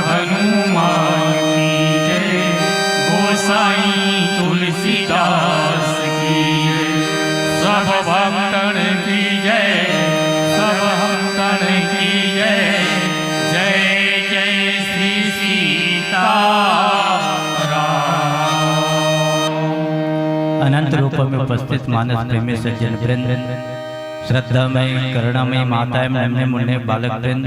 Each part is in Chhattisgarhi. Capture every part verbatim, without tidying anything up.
हनुमान की जय, गोसाई तुलसीदास की जय, सब भक्तन की जय, सब भक्तन की जय। जय जय श्री सीता राम। अनंत रूप में उपस्थित मानस प्रेमी सज्जन वृंद, श्रद्धा में, करुणा में माताएं, नन्हे मुन्ने बालक वृंद,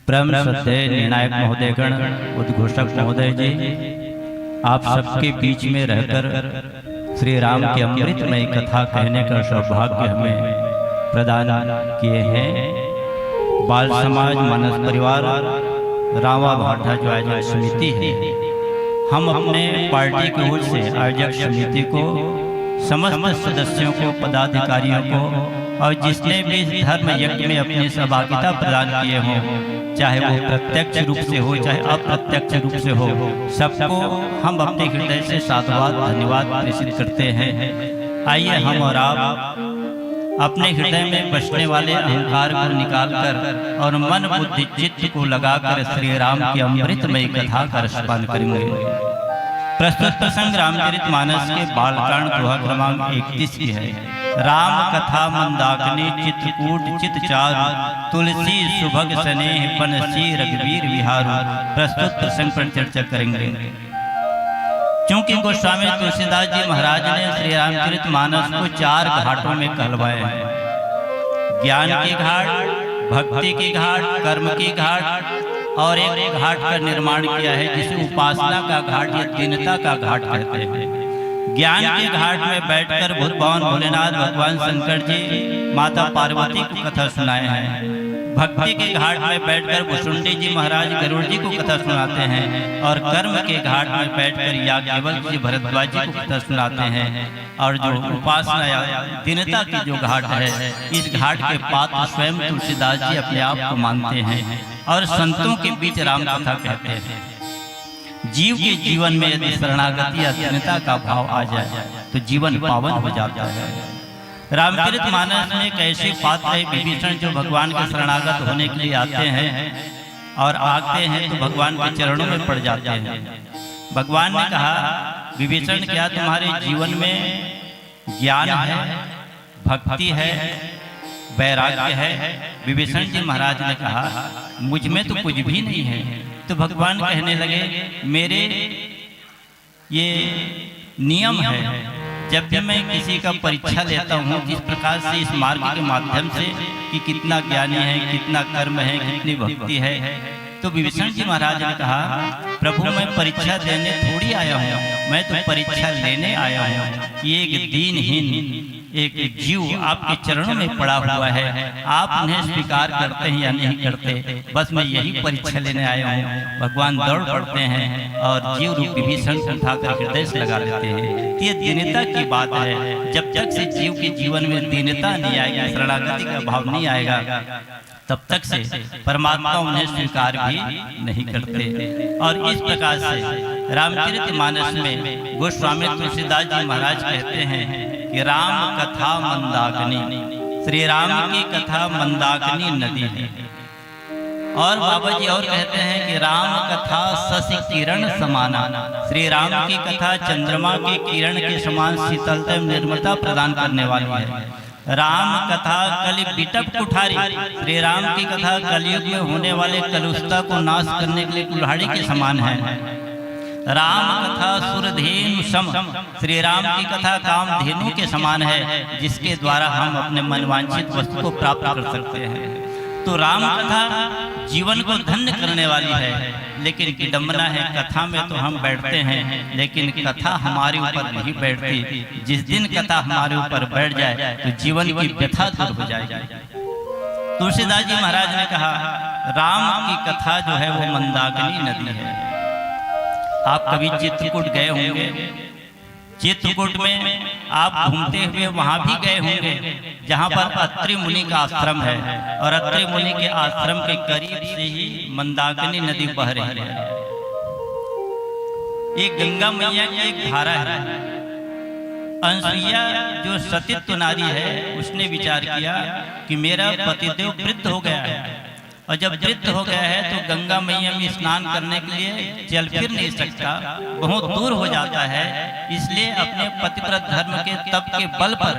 परम श्रद्धेय निर्णायक महोदयगण, उद्घोषक महोदय जी, आप सबके बीच में रहकर श्री राम की अमृतमय कथा कहने का सौभाग्य हमें प्रदान किए हैं। बाल समाज, मानस परिवार, रावा भाटा जो आयोजन समिति है, हम अपने पार्टी की ओर से आयोजक समिति को, समस्त सदस्यों को, पदाधिकारियों को और जिसने भी इस धर्म यज्ञ में अपनी सहभागिता प्रदान किए हों, चाहे वो प्रत्यक्ष रूप से हो, चाहे अप्रत्यक्ष रूप से हो, सबको हम अपने हृदय से साधुवाद, धन्यवाद प्रेषित करते हैं। आइए, हम और आप अपने हृदय में बसने वाले अहंकार को निकालकर और मन, बुद्धि, चित्त को लगाकर श्री राम की अमृतमय कथा का रसपान करेंगे। प्रस्तुत प्रसंग रामचरित मानस के बालकांड दोहा क्रमांक इकतीस की है। राम कथा मंदाकिनी चित्रकूट चित चारु, तुलसी सुभग स्नेह बनसी रघुवीर विहारु। प्रस्तुत प्रसंग पर चर्चा करेंगे। चूंकि गोस्वामी तुलसीदास जी महाराज ने श्री रामचरित मानस को चार घाटों में कहलवाए हैं, ज्ञान के घाट, भक्ति के घाट, कर्म के घाट, और एक घाट का निर्माण किया है, जिसे उपासना का घाट या दीनता का घाट कहते हैं। ज्ञान के घाट में बैठकर भूत भवन भोलेनाथ, भगवान शंकर जी, माता पार्वती को कथा सुनाए हैं। भक्ति के घाट में बैठकर भुसुंडी जी महाराज गरुड़ जी को कथा सुनाते हैं, और कर्म के घाट में बैठकर याज्ञवल्क्य जी, भरद्वाज जी को कथा सुनाते हैं। और जो उपासना या दीनता की जो घाट है, इस घाट के पात्र स्वयं तुलसीदास जी अपने आप को मानते हैं और संतों के बीच राम कथा कहते हैं। जीव के जीवन में यदि शरणागति या दीनता का भाव आ जाए, तो जीवन पावन हो जाता है। रामचरित मानस में एक ऐसे पात्र है विभीषण, जो भगवान के शरणागत होने के लिए आते हैं और आते हैं तो भगवान के चरणों में पड़ जाते हैं। भगवान ने कहा, विभीषण, क्या तुम्हारे जीवन में ज्ञान है, भक्ति है, वैराग्य है? विभीषण जी महाराज ने कहा, मुझ में तो कुछ भी नहीं है। तो भगवान कहने लगे, मेरे ये नियम है, जब भी मैं किसी का परीक्षा लेता हूँ, जिस प्रकार से इस मार्ग के माध्यम से कि कितना ज्ञानी है, कितना कर्म है, कितनी भक्ति है, तो विभीषण जी महाराज ने कहा, प्रभु, मैं परीक्षा देने थोड़ी आया हूँ, मैं तो परीक्षा लेने आया हूँ कि एक दीनहीन, एक जीव आपके चरणों में पड़ा हुआ है, आप उन्हें स्वीकार करते हैं या नहीं करते, बस मैं यही परीक्षा लेने आया हूँ। भगवान दौड़ पड़ते हैं और जीव रूप विभीषण को उठाकर हृदय से लगा लेते हैं। तो ये दीनता की बात है। जब तक से जीव के जीवन में दीनता नहीं आएगी, शरणागति का भाव नहीं आएगा, तब तक से परमात्मा उन्हें स्वीकार भी नहीं करते। और इस प्रकार से रामचरित मानस में गोस्वामी तुलसीदास जी महाराज कहते हैं कि राम कथा मंदाकिनी, श्री राम की कथा मंदाकिनी नदी है। और बाबा जी और कहते हैं कि राम कथा शशि किरण समाना, श्री राम की कथा चंद्रमा के किरण के समान शीतलता एवं निर्मलता प्रदान करने वाली है। राम कथा कलि बिटप कुठारी, श्री राम की कथा कलयुग में होने वाले कलुषता को नाश करने के लिए कुल्हाड़ी के समान है। राम कथा सुरधेनु सम, श्री राम की कथा कामधेनु के समान है, जिसके द्वारा हम अपने मनवांछित वस्तु को प्राप्त कर सकते हैं। तो राम कथा जीवन को धन्य करने वाली है, लेकिन विडंबना है, कथा में तो हम बैठते हैं, लेकिन कथा हमारे ऊपर नहीं बैठती। जिस दिन कथा हमारे ऊपर बैठ जाए, तो जीवन की व्यथा दूर हो जाएगी। तुलसीदास जी महाराज ने कहा, राम की कथा जो है, वो मंदाकिनी नदी है। आप कभी चित्रकूट गए होंगे, चित्रकूट में आप घूमते हुए वहां भी गए होंगे, जहां पर अत्रि मुनि का आश्रम है, और अत्रि मुनि के आश्रम के करीब से ही मंदाकिनी नदी बह रही है। ये गंगा मैया की एक धारा है। अनसुईया जो सतीत्व नारी है, उसने विचार किया कि मेरा पतिदेव वृद्ध हो गया है, और जब वृद्ध हो गया है तो गंगा मैया में स्नान करने के लिए चल फिर नहीं सकता, बहुत दूर हो जाता है। इसलिए अपने पतिव्रत धर्म के तप के बल पर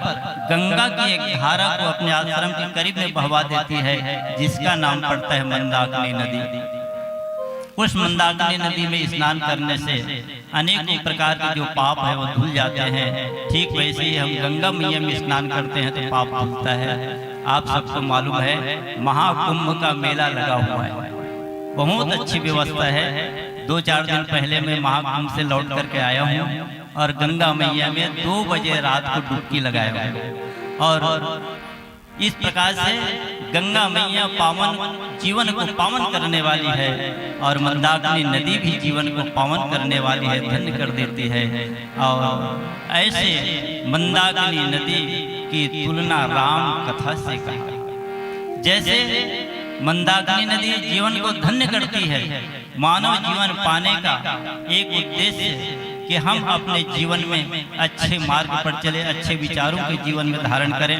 गंगा की एक धारा को अपने आश्रम के करीब में बहवा देती है, जिसका नाम पड़ता है मंदाकिनी नदी। उस मंदाकिनी नदी में स्नान करने से अनेकों प्रकार के जो पाप है वो धुल जाते हैं। ठीक वैसे ही हम गंगा मैया में स्नान करते हैं तो पाप धुलता है। आप सबको मालूम है, महाकुंभ का मेला लगा हुआ है, बहुत अच्छी व्यवस्था है। दो चार दिन पहले मैं महाकुंभ से लौट करके आया हूँ और गंगा मैया में दो बजे रात को डुबकी लगाया हूँ। और इस प्रकार से गंगा मैया पावन, जीवन को पावन करने वाली है और मंदाकिनी नदी भी जीवन को पावन करने वाली है, धन्य कर देती है। और ऐसे मंदाकिनी नदी की तुलना राम कथा से कहा। जैसे मंदाकिनी नदी जीवन को धन्य करती है, मानव जीवन पाने का एक उद्देश्य कि हम अपने जीवन में अच्छे मार्ग पर चले, अच्छे विचारों के जीवन में धारण करें।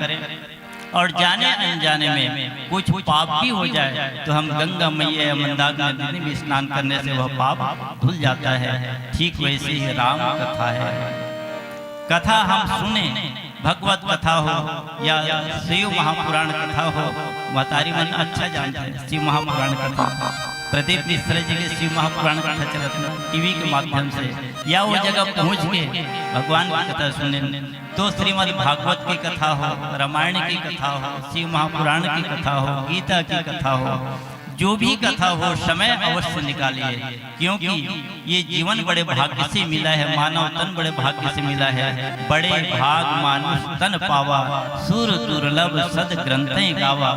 और जाने अनजाने में कुछ पाप भी हो जाए तो हम गंगा मैया या मंदाकिनी नदी में स्नान करने से वह पाप धुल जाता है। ठीक वैसे ही राम कथा है। कथा हम सुने, भगवत कथा हो या शिव महापुराण कथा हो, महतारी मन अच्छा जानते हैं शिव महापुराण कथा। प्रदीप मिश्रा जी के शिव महापुराण कथा चलत ना टीवी के माध्यम से, या वो जगह पहुंच के भगवान की कथा सुने, तो श्रीमद् भागवत की कथा हो, रामायण की कथा हो, शिव महापुराण की कथा हो, गीता की कथा हो, जो भी कथा हो, समय अवश्य निकालिए, क्योंकि ये जीवन बड़े भाग्य से मिला है, मानव तन बड़े भाग्य से मिला है। बड़े भाग मानुष तन पावा, सुर दुर्लभ सद ग्रंथें गावा।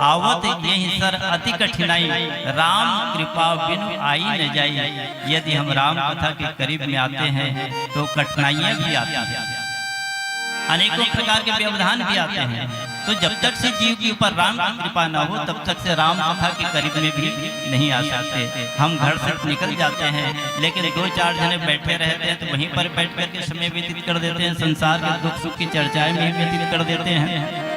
आवत यही सर अति कठिनाई, राम कृपा बिनु आई न जाई। यदि हम राम कथा के करीब में आते हैं तो कठिनाइयां भी आती हैं, अनेकों प्रकार के व्यवधान भी आते हैं। तो जब तक से जीव के ऊपर राम की कृपा ना हो, तब तक से राम कथा के करीब में भी नहीं आ सकते। हम घर से निकल जाते हैं, लेकिन दो चार जने बैठे रहते हैं तो वहीं पर बैठ करके समय व्यतीत कर देते हैं, संसार के दुख सुख की चर्चाएं में व्यतीत कर देते हैं।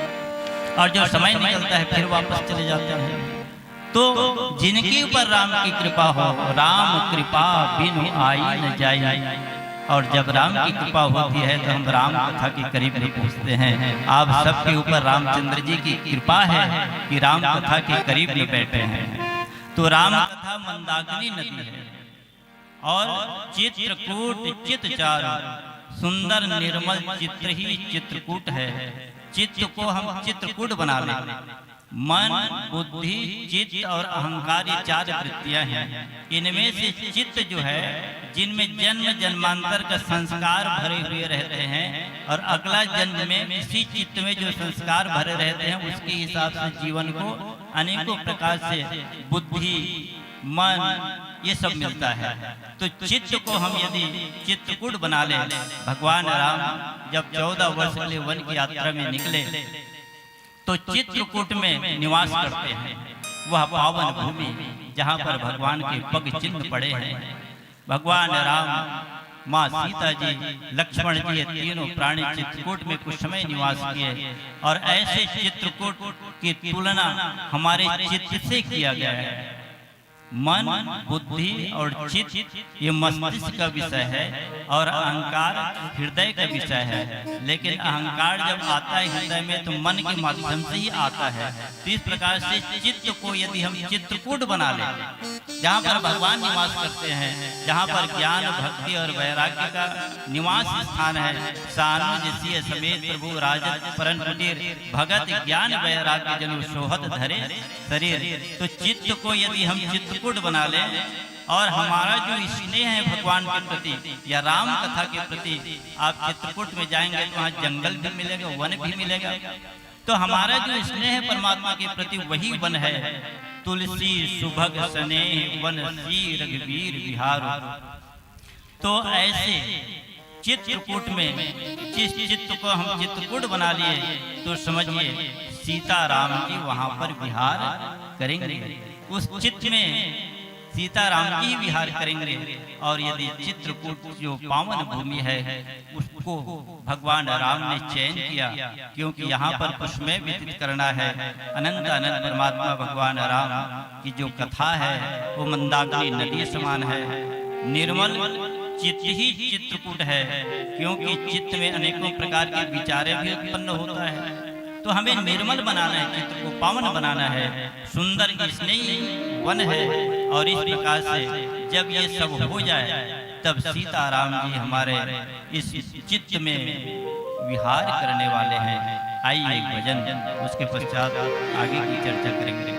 और जो समय निकलता है फिर वापस चले जाते हैं। तो जिनके ऊपर राम की कृपा हो, राम कृपा बिनु आई न जाई। और जब राम की कृपा होती है तो हम राम कथा के करीब में पहुंचते हैं। आप सबके ऊपर रामचंद्र जी की कृपा है कि राम कथा के करीब में बैठे हैं। तो राम कथा मंदाकिनी नदी है और चित्रकूट चित चारु, सुंदर निर्मल चित्र ही चित्रकूट है। चित्त को हम चित्रकूट बना लें। मन, बुद्धि, चित्त और अहंकार, ये चार वृत्तियां हैं। इनमें से चित्त जो है, जिनमें जन्म जन्मांतर का संस्कार भरे हुए रहते हैं और अगला जन्म में इसी चित्त में जो संस्कार भरे रहते हैं, उसके हिसाब से जीवन को अनेकों प्रकार से बुद्धि, मन, ये सब मिलता है। तो चित्त को हम यदि चित्रकूट बना लें, भगवान राम जब चौदह वर्ष के लिए वन की यात्रा में निकले, तो चित्रकूट में निवास करते हैं। वह पावन भूमि, जहाँ पर भगवान के पग चिन्ह पड़े हैं। भगवान राम, माँ सीता जी, लक्ष्मण जी, ये तीनों प्राणी चित्रकूट में कुछ समय निवास किए। और ऐसे चित्रकूट की तुलना हमारे चित्त से किया गया है। मन, बुद्धि और चित्त, ये मस्तिष्क का विषय है और अहंकार हृदय का विषय है। लेकिन अहंकार जब आता है हृदय में, तो मन के माध्यम से ही आता है। तो इस प्रकार से चित्त को यदि हम चित्रकूट बना लें, जहाँ पर भगवान निवास करते हैं, जहाँ पर ज्ञान, भक्ति और वैराग्य का निवास स्थान है, सानुज सिय समेत प्रभु राजत परन कुटीर, भगत ज्ञान वैराग्य जनु सोहत धरे शरीर। तो चित्त को यदि हम चित्रकूट बना लें और हमारा जो स्नेह है भगवान के प्रति या राम कथा के प्रति, आप चित्रकूट में जाएंगे तो वहाँ जंगल भी मिलेगा, वन भी मिलेगा। तो हमारा जो स्नेह है परमात्मा के प्रति, वही वन है। तुलसी सुभग स्नेह वन सी रघुवीर विहार। तो ऐसे चित्रकूट में जिस चित्त को हम चित्रकूट बना लिए, तो समझिए सीता राम जी वहां पर विहार करेंगे। उस चित्त में सीताराम जी विहार करेंगे। और यदि चित्रकूट जो पावन भूमि है, उसको भगवान राम ने चयन किया, क्योंकि यहाँ पर कुछ समय व्यतीत करना है। अनंत अनंत परमात्मा भगवान राम की जो कथा है, वो मंदाकिनी नदी समान है। निर्मल चित्त ही चित्रकूट है, क्योंकि चित्त में अनेकों प्रकार के विचारें भी उत्पन्न होता है। तो हमें निर्मल बनाना है, चित्त को पावन बनाना है। सुंदर स्नेही वन है, और इस प्रकार से जब ये सब हो जाए, तब सीताराम जी हमारे इस चित्त में विहार करने वाले हैं। आइए, एक भजन, उसके पश्चात आगे की चर्चा करेंगे।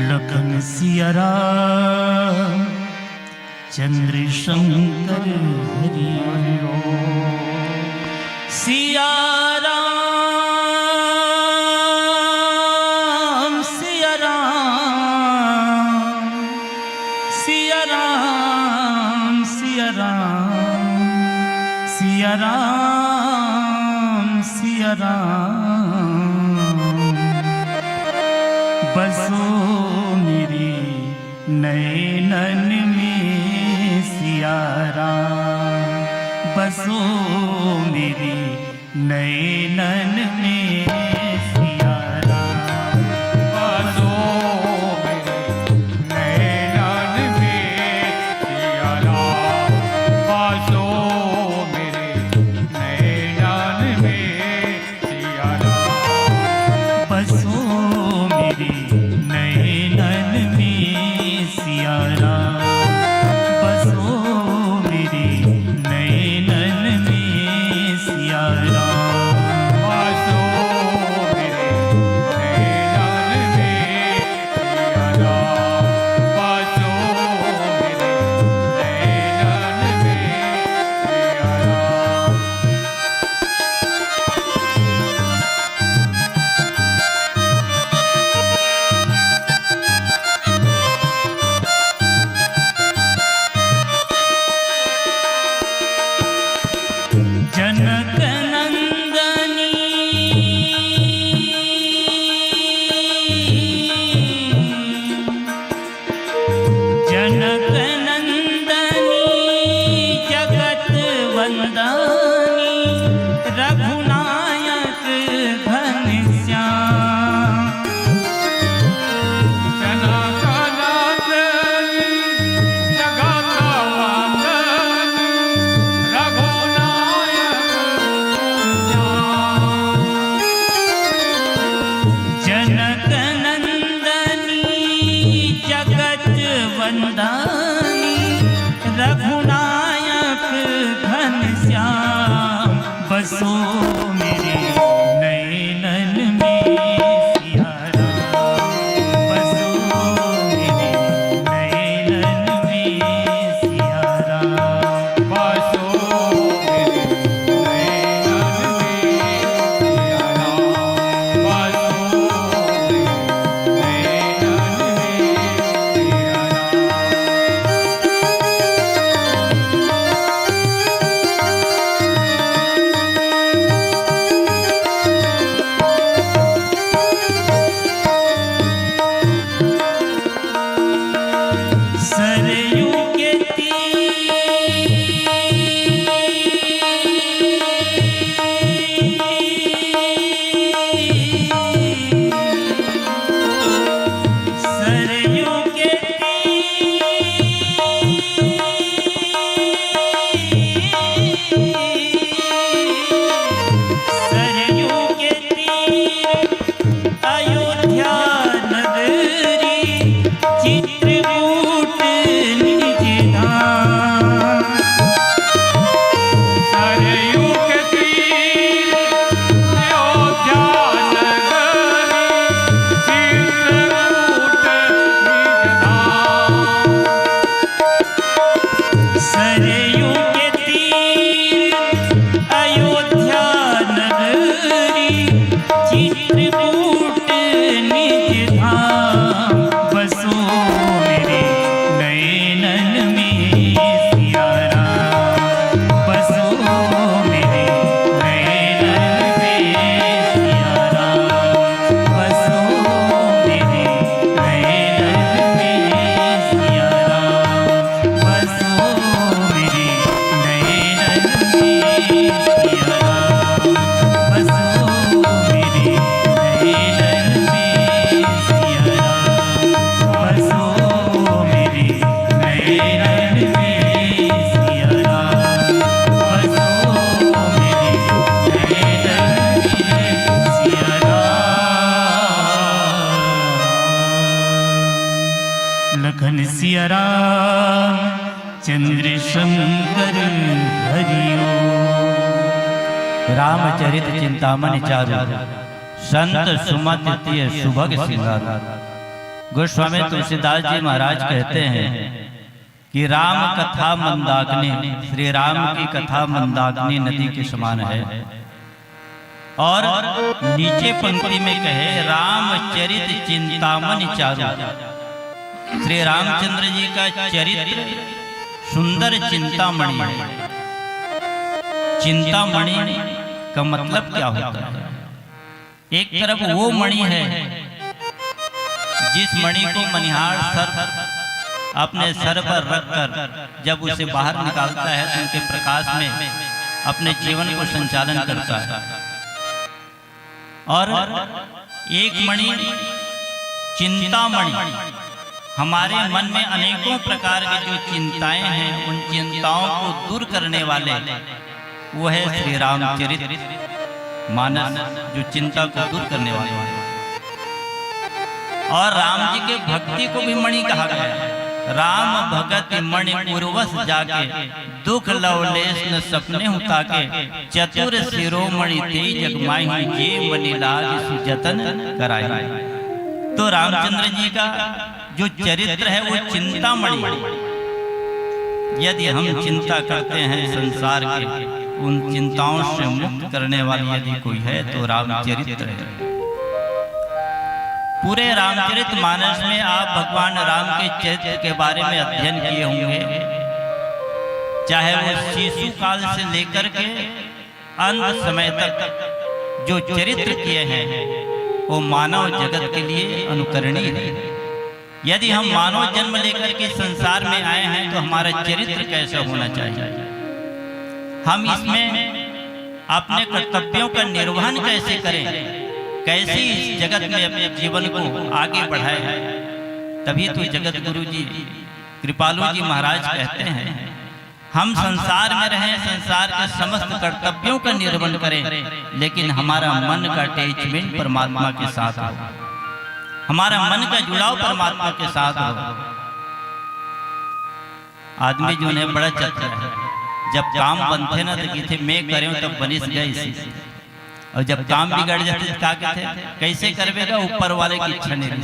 लखन सिया राम, चंद्र शंकर हरि। सिया राम, सिया राम, सिया राम, सिया राम, सिया राम, सिया राम। बसो मेरे नैनन में सिया राम, बसो मेरे नैनन में सिया राम। बसो मेरे नैनन में सिया राम, बसो मेरे नैनन में सिया राम। बसो मेरे नैनन में सिया राम, बसो मेरे नैनन में सिया राम। बसो मेरे नैनन में सिया राम, बसो मेरे नैनन में सिया राम। जनक नंदनी, जनक नंदनी जगत वंदनी, रघुनायक घनश्याम। जनक नंदनी जगत वंदनी, रघुनायक घनश्याम। जनक नंदनी जगत वंदनी, रघुनायक घनश्याम। बसो मेरे नैनन में सिया राम, बसो मेरे नैनन में सिया राम। बसो मेरे नैनन में सिया राम, बसो मेरे नैनन में सिया राम। घनसिया राम चंद्र शंकर हरिओ। रामचरित चिंतामणि चारु, संत सुमति तिय सुभग सिंगारु। गोस्वामी तुलसीदास जी महाराज कहते हैं कि राम कथा मंदाकिनी, श्री राम की कथा मंदाकिनी नदी के समान है। और नीचे पंक्ति में कहे, "रामचरित चिंतामणि चारु।" श्री रामचंद्र जी का चरित्र सुंदर चिंतामणि है। चिंतामणि का मतलब क्या होता है? एक तरफ वो मणि है जिस मणि को मणिहार सर्प अपने सर पर रखकर जब उसे बाहर निकालता है तो उनके प्रकाश में अपने जीवन को संचालन करता है। और एक मणि चिंतामणि, हमारे मन में अनेकों प्रकार की जो चिंताएं हैं, उन चिंताओं को दूर करने वाले वो है श्री रामचरित मानस, जो चिंता को दूर करने वाले हैं। और राम जी के भक्ति को भी मणि कहा गया है। "राम भगति मणि उर्वस जाके, दुख लवलेश न सपने हूँ ताके, चतुर शिरोमणि तेहि जग माही, जे मणि लाग सुजतन कराही।" तो रामचंद्र जी का जो चरित्र है वो चिंतामणि है। यदि हम चिंता करते हैं संसार के, उन चिंताओं से मुक्त करने वाली यदि कोई है तो रामचरित्र है। पूरे रामचरित मानस में आप भगवान राम के चरित्र के बारे में अध्ययन किए होंगे, चाहे वो शिशु काल से लेकर के अंत समय तक जो चरित्र किए हैं वो मानव जगत के लिए अनुकरणीय है। यदि हम मानव जन्म लेकर के संसार में आए हैं तो हमारा चरित्र कैसा होना चाहिए, हम इसमें अपने कर्तव्यों का निर्वहन कैसे करें, कैसे इस जगत में अपने जीवन को आगे बढ़ाएं, तभी तो जगत गुरु जी, कृपालु जी महाराज कहते हैं, हम संसार में रहें, संसार के समस्त कर्तव्यों का निर्वहन करें, लेकिन हमारा मन का अटैचमेंट परमात्मा के साथ हो, हमारा मन का जुड़ाव परमात्मा के साथ हो। आदमी जो है बड़ा चतुर है, जब काम बनथे ना तो कथे मैं करें तब बनिस गए इसी। और जब काम बिगड़ जाथे तो का कथे, कैसे करबे गा, ऊपर वाले की इच्छा नहीं रही।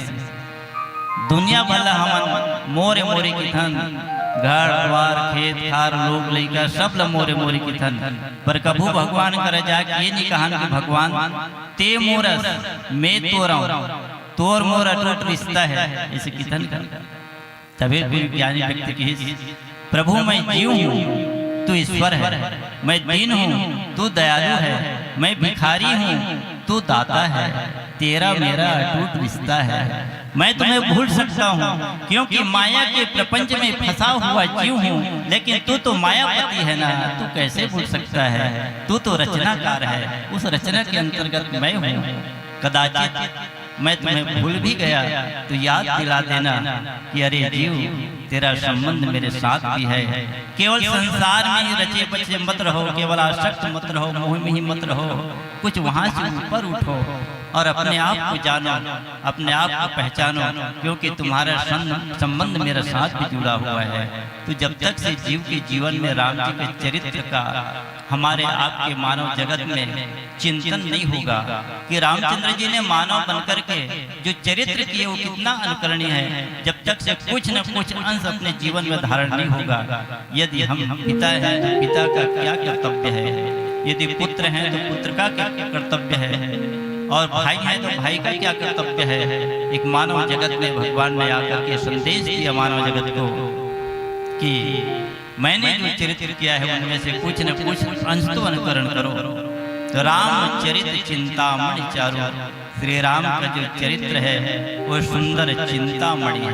दुनिया भला हमन मोरे मोरे किथन, घर द्वार खेत खार लोग लइका सब ल मोरे मोरे किथन, पर कभू भगवान करा जाके ये नहीं कहन कि भगवान ते मोरस मैं तोरंव, तोर मोर अटूट रिश्ता है, ऐसे किथन का। तभी कोई ज्ञानी व्यक्ति कहिस, "प्रभु मैं जीव हूँ, तू ईश्वर है, मैं दीन हूँ, तू दयालु है, मैं भिखारी हूँ, तू दाता है, तेरा मेरा अटूट रिश्ता है। मैं तुम्हें भूल सकता हूँ क्योंकि माया के प्रपंच में फंसा हुआ जीव हूँ, लेकिन तू तो मायापति है ना, तू कैसे भूल सकता है? तू तो रचनाकार है, उस रचना के अंतर्गत मैं हूँ। कदाचित मैं तुम्हें भूल भी गया तो याद दिला देना कि अरे जीव, तेरा संबंध मेरे साथ भी है। केवल संसार में ही रचे बचे मत रहो, केवल आसक्त मत रहो, मोह में ही मत रहो, कुछ वहां से ऊपर उठो और अपने आप को जानो, अपने आप को पहचानो, क्योंकि तुम्हारा सं-, संबंध मेरे साथ भी जुड़ा हुआ है।" तो जब तक से जीव के जीवन में राम जी के चरित्र का हमारे आपके मानव जगत में चिंतन नहीं होगा कि रामचंद्र जी ने मानव बनकर के जो चरित्र किए वो कितना अनुकरणीय है। जब तक से कुछ न कुछ अंश अपने जीवन में धारण नहीं होगा, यदि हम पिता हैं तो पिता का क्या कर्तव्य है, यदि पुत्र हैं तो पुत्र का क्या कर्तव्य है, और भाई हैं तो भाई का क्या कर्तव्य है। एक मानव जगत में भगवान ने आकर के संदेश दिया मानव जगत को कि मैंने जो चरित्र किया है उनमें से कुछ न कुछ अंश तो अनुकरण करो। तो रामचरित चिंतामणि चारु, श्री राम का जो चरित्र है वो सुंदर चिंतामणि है।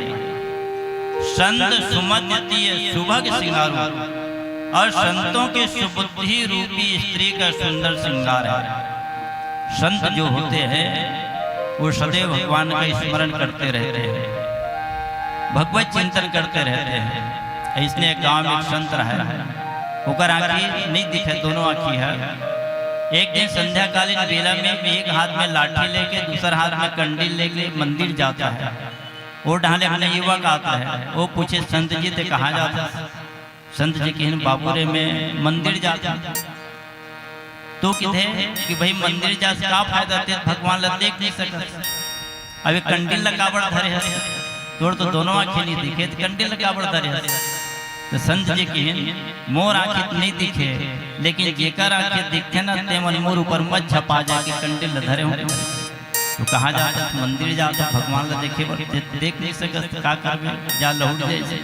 संत सुमति तिय सुभग सिंगारु, और संतों की सुबुद्धि रूपी स्त्री का सुंदर श्रृंगार है। संत जो होते हैं वो सदैव भगवान का स्मरण करते रहते हैं, भगवत चिंतन करते रहते हैं। इसने गांव में एक संत रहा है, ओकर आंखी नहीं दिखे, दोनों आंखी है। एक दिन संध्याकालीन बेला में एक हाथ में लाठी लेके दूसर हाथ में कंडील लेके मंदिर जाता है। ओ डहले हमने युवक आत हे, ओ पूछे, "संत जी, ते कहाँ जात हस?" संत जी कहिन, "बाबू रे, मैं मंदिर जात हूँ।" तो किथे कि भाई, मंदिर जास का फायदा, ते भगवान ला देख नहीं सकत। अब ये कंडिल ला काबर धरे हस? तोर तो दोनों आँखें नहीं दिखे, तो कंडिल ला काबर धरे हस? तो संत जी कहिन, "मोर आँखें तो नहीं दिखे, लेकिन जेकर आँखें दिखथे ना, ते मन मोर ऊपर मत झपा जाके कंडिल ला धरे हो।" तो कहाँ जात हस? "मंदिर जात हूँ, भगवान ला देखे बर।" "ते देख नहीं सकत, का करबे, जा लहुट जाए।"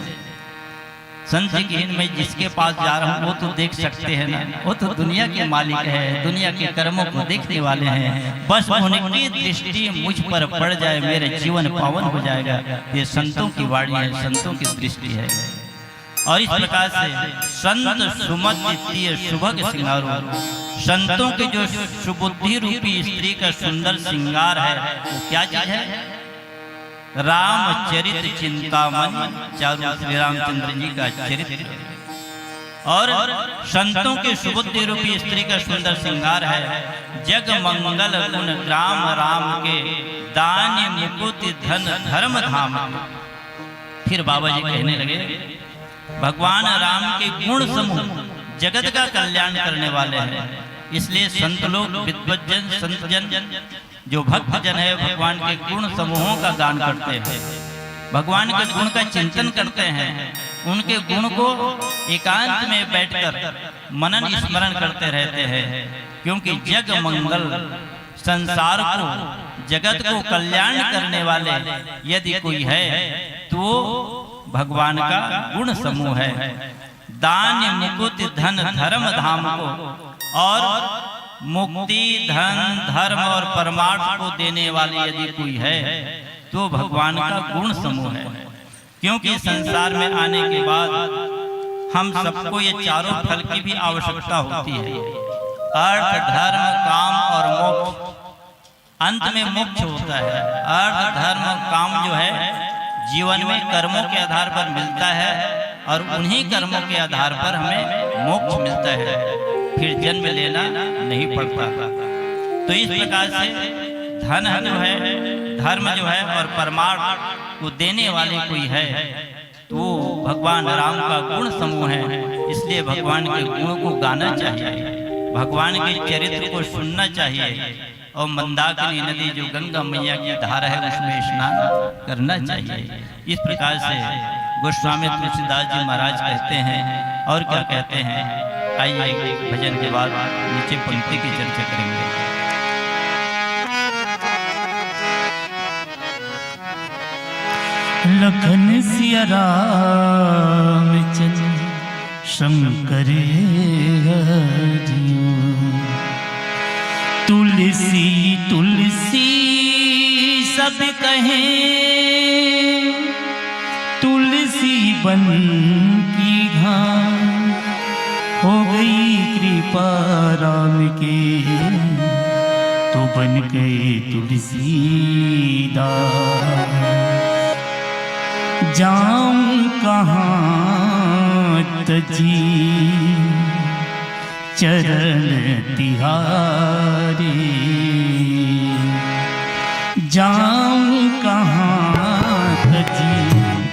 संत जी कहिन, "मैं जिसके पास जा रहा हूँ, वो तो देख सकते हैं ना, वो तो दुनिया के मालिक है, दुनिया के कर्मों को देखने वाले हैं। बस उनकी दृष्टि मुझ पर पड़ जाए, मेरा जीवन पावन हो जाएगा।" ये संतों की वाणी है, संतों की दृष्टि है। और इस प्रकार से संत सुमत द्वितीय सुभग सिंगारो, संतों के जो सुबुद्धि रूपी स्त्री का सुंदर श्रृंगार है, वो क्या चीज है? रामचरित चिंतामणि चारू, श्री रामचंद्र जी का चरित्र। और संतों की सुबुद्धि रूपी स्त्री का सुंदर श्रृंगार है। जग मंगल गुण ग्राम राम के, दान मुकुति धन धर्म धाम के। फिर बाबा जी कहने लगे, भगवान राम के गुण समूह जगत का कल्याण करने वाले हैं, इसलिए संत लोग, विद्वजन, संतजन, जो भक्तजन है, भगवान के गुण समूहों का गान करते हैं, भगवान के गुण का चिंतन करते हैं, उनके गुण को एकांत में बैठकर मनन स्मरण करते रहते हैं, क्योंकि जग मंगल, संसार को, जगत को कल्याण करने वाले यदि कोई है, तो वो भगवान का गुण समूह है। दान मुकुति धन धर्म धाम को, और मुक्ति, धन, धर्म और परमार्थ को देने वाले यदि कोई है, तो भगवान का गुण समूह है। क्योंकि संसार में आने के बाद हम सबको ये चारों फल की भी आवश्यकता होती है। अर्थ, धर्म, काम और मोक्ष। अंत में मोक्ष होता है। अर्थ, धर्म, काम जो है, जीवन में कर्मों के आधार पर मिलता है और उन्हीं कर्मों के आधार पर हमें मोक्ष मिलता है, फिर जन्म लेना नहीं पड़ता। तो इस प्रकार से धन जो है, धर्म जो है और परमार्थ को देने वाले कोई है, तो वो भगवान राम का गुण समूह है। इसलिए भगवान के गुणों को गाना चाहिए, भगवान के चरित्र को सुनना चाहिए। और मंदाकिनी नदी, जो गंगा मैया की धारा है, उसमें स्नान करना चाहिए। इस प्रकार से गोस्वामी तुलसीदास जी महाराज कहते हैं। और क्या कहते हैं, आइए, भजन के बाद नीचे पंक्ति की चर्चा करेंगे। लखन सिया राम चंद्र शंकर हरिओ। तुलसी तुलसी सब कहे, तुलसी बन की घास, हो गई कृपा राम के, तो बन गए तुलसीदास। जाऊं कहाँ तजी चरण तिहारी, जाऊं कहाँ तजी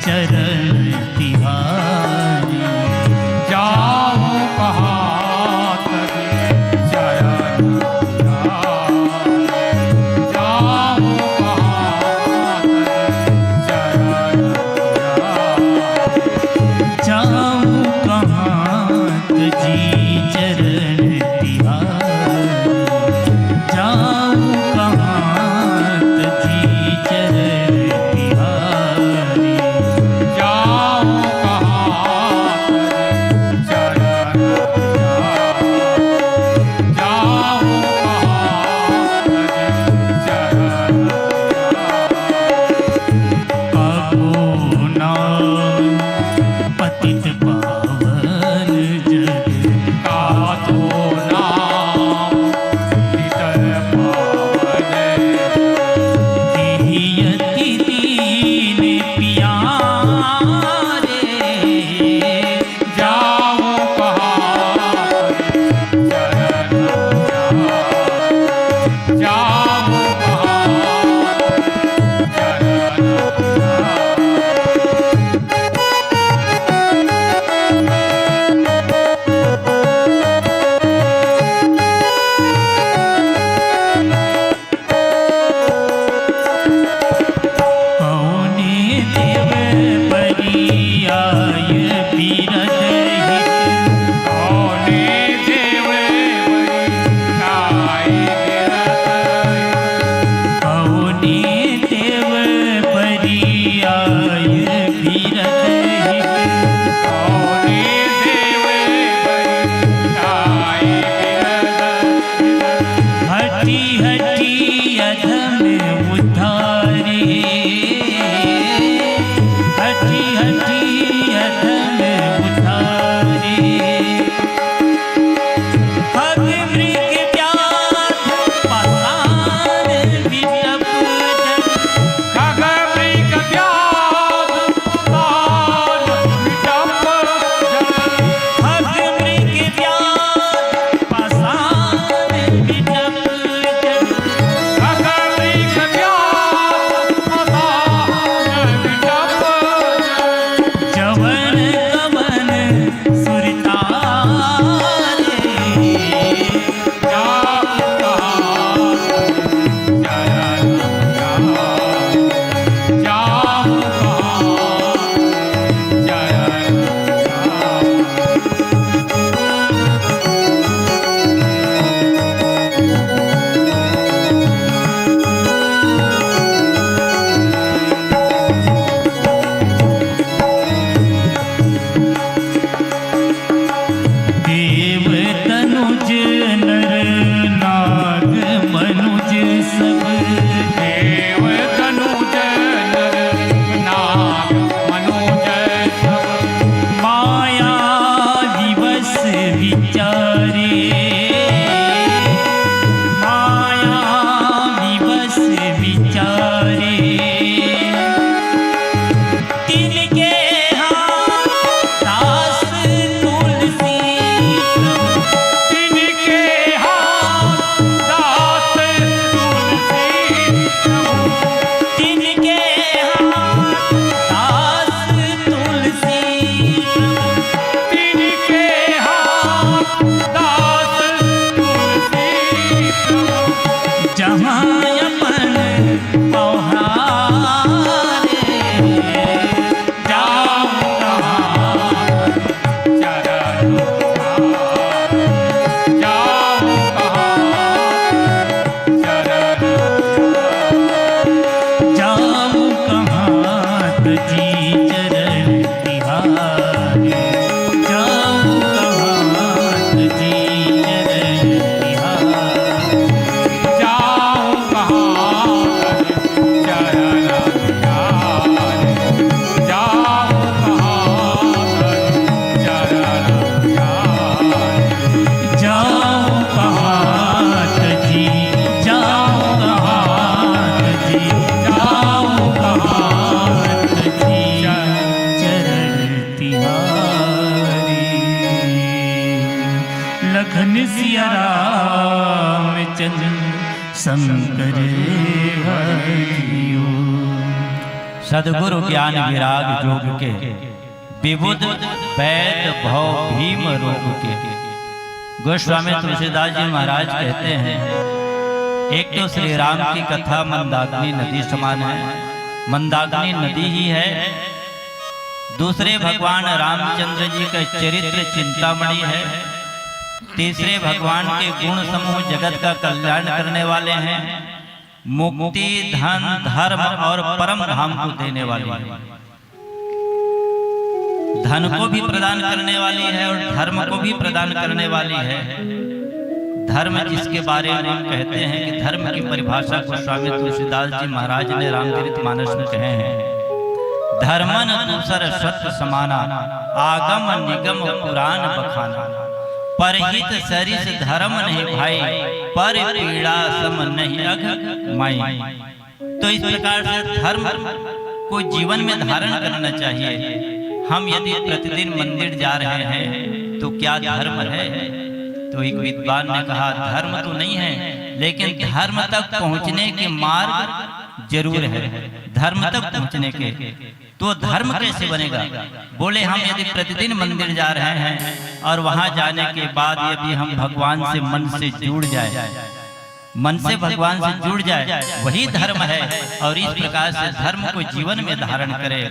चरण तिहारी। जाऊं कहाँ तजी चरण तिहारी, जाऊं कहाँ तजी चरण तिहारी। जाऊं कहाँ तजी चरण तिहारी, जाऊं कहाँ तजी चरण तिहारी। जाऊं तिनके हाथ दास तुलसी, तिनके हाथ दास तुलसी, तिनके हाथ दास तुलसी, तिनके हाथ दास तुलसी, जहाँ अपन पौहारे, जाऊँ कहाँ चरण, जाऊँ कहाँ चरण, जाऊँ कहाँ तजी चरण तिहारे, जाऊँ कहाँ तजी चरण तिहारे, जाऊँ कहाँ चरण प्यारे, जाऊँ कहाँ चरण प्यारे, जाऊँ कहाँ तजी, जाऊँ कहाँ तजी, जाऊँ कहाँ तजी चरण तिहारी। लखन सिया रामचंद्र शंकर हरिओ। सदगुरु ज्ञान विराग जोग के, विबुध वैद भव भीम रोग के। गोस्वामी तुलसीदास जी महाराज कहते हैं, एक तो श्री राम की कथा मंदाकिनी नदी समान है, मंदाकिनी नदी ही है। दूसरे भगवान रामचंद्र जी का चरित्र चिंतामणि है। तीसरे भगवान के गुण समूह जगत का कल्याण करने वाले हैं। मुक्ति, धन, धर्म और परम धाम को देने वाले हैं। धन को भी प्रदान करने वाली है और धर्म को भी प्रदान करने वाली है। धर्म जिसके बारे में हम कहते हैं कि धर्म की परिभाषा गोस्वामी तुलसीदास जी महाराज ने रामचरित मानस में कहे हैं, धर्मन दूसर सत समाना, आगम निगम पुराण बखाना। परहित सरिस धर्म नहीं भाई, पर पीड़ा सम नहीं अघ माई। तो इस प्रकार से धर्म को जीवन में धारण करना चाहिए। हम यदि प्रतिदिन मंदिर जा रहे हैं तो क्या धर्म है? तो एक विद्वान ने कहा, धर्म तो नहीं है, लेकिन धर्म तक पहुंचने के मार्ग जरूर है। धर्म तक पहुंचने के, तो धर्म कैसे बनेगा? बोले, हम यदि प्रतिदिन मंदिर जा रहे हैं और वहां जाने के बाद यदि हम भगवान से मन से जुड़ जाए, मन से भगवान से जुड़ जाए, वही धर्म है। और इस प्रकार से धर्म को जीवन में धारण करें।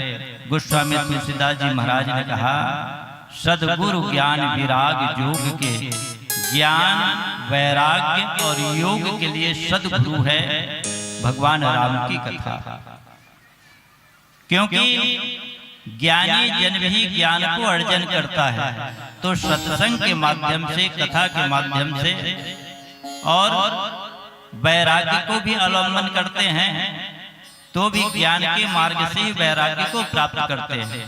गोस्वामी तुलसीदास जी महाराज ने कहा, सदगुरु ज्ञान विराग जोग के, ज्ञान, वैराग्य और योग के लिए सदगुरु है भगवान राम की कथा। क्योंकि ज्ञानी जन भी ज्ञान को अर्जन करता है, तो सत्संग के माध्यम से, कथा के माध्यम से और वैराग्य को भी अवलंबन करते हैं, तो भी ज्ञान के मार्ग से ही वैराग्य को प्राप्त करते हैं।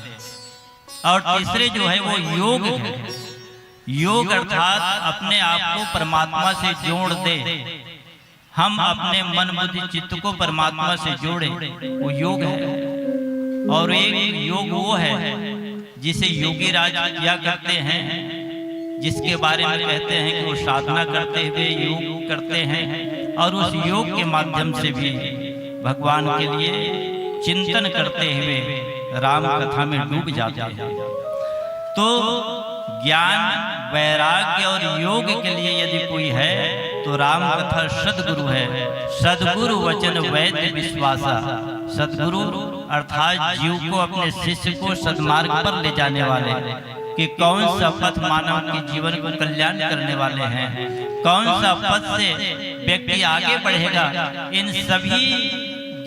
और तीसरे जो है वो योग है। योग अर्थात अपने आप को परमात्मा से जोड़ दे, हम अपने मन बुद्धि चित्त को परमात्मा से जोड़े, वो योग है। और एक योग वो है जिसे योगी राज किया करते हैं, जिसके बारे में कहते हैं कि वो साधना करते हुए योग करते हैं और उस योग के माध्यम से भी भगवान के लिए चिंतन करते हुए राम कथा में डूब जाते हैं। तो ज्ञान, वैराग्य और योग के लिए यदि कोई है तो राम कथा सदगुरु है। सदगुरु वचन वैद्य विश्वासा। सदगुरु अर्थात जीव को, अपने शिष्य को सदमार्ग पर ले जाने वाले कि कौन सा पथ मानव के जीवन को कल्याण करने वाले हैं, कौन सा पथ से व्यक्ति आगे बढ़ेगा, इन सभी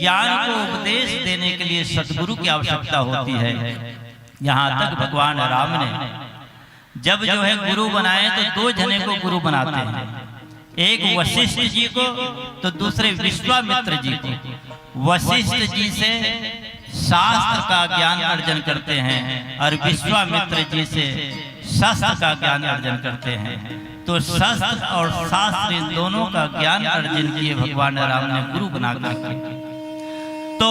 ज्ञान को उपदेश देने के लिए सदगुरु की आवश्यकता होती है। यहाँ तक भगवान राम ने जब जो है गुरु बनाए तो दो जने को गुरु बनाते हैं, एक वशिष्ठ जी को तो दूसरे विश्वामित्र जी को। वशिष्ठ जी से शास्त्र का ज्ञान अर्जन करते हैं और विश्वामित्र जी से शस्त्र का ज्ञान अर्जन करते हैं। तो शस्त्र और शास्त्र, इन दोनों का ज्ञान अर्जन किए भगवान राम ने गुरु बना करके। तो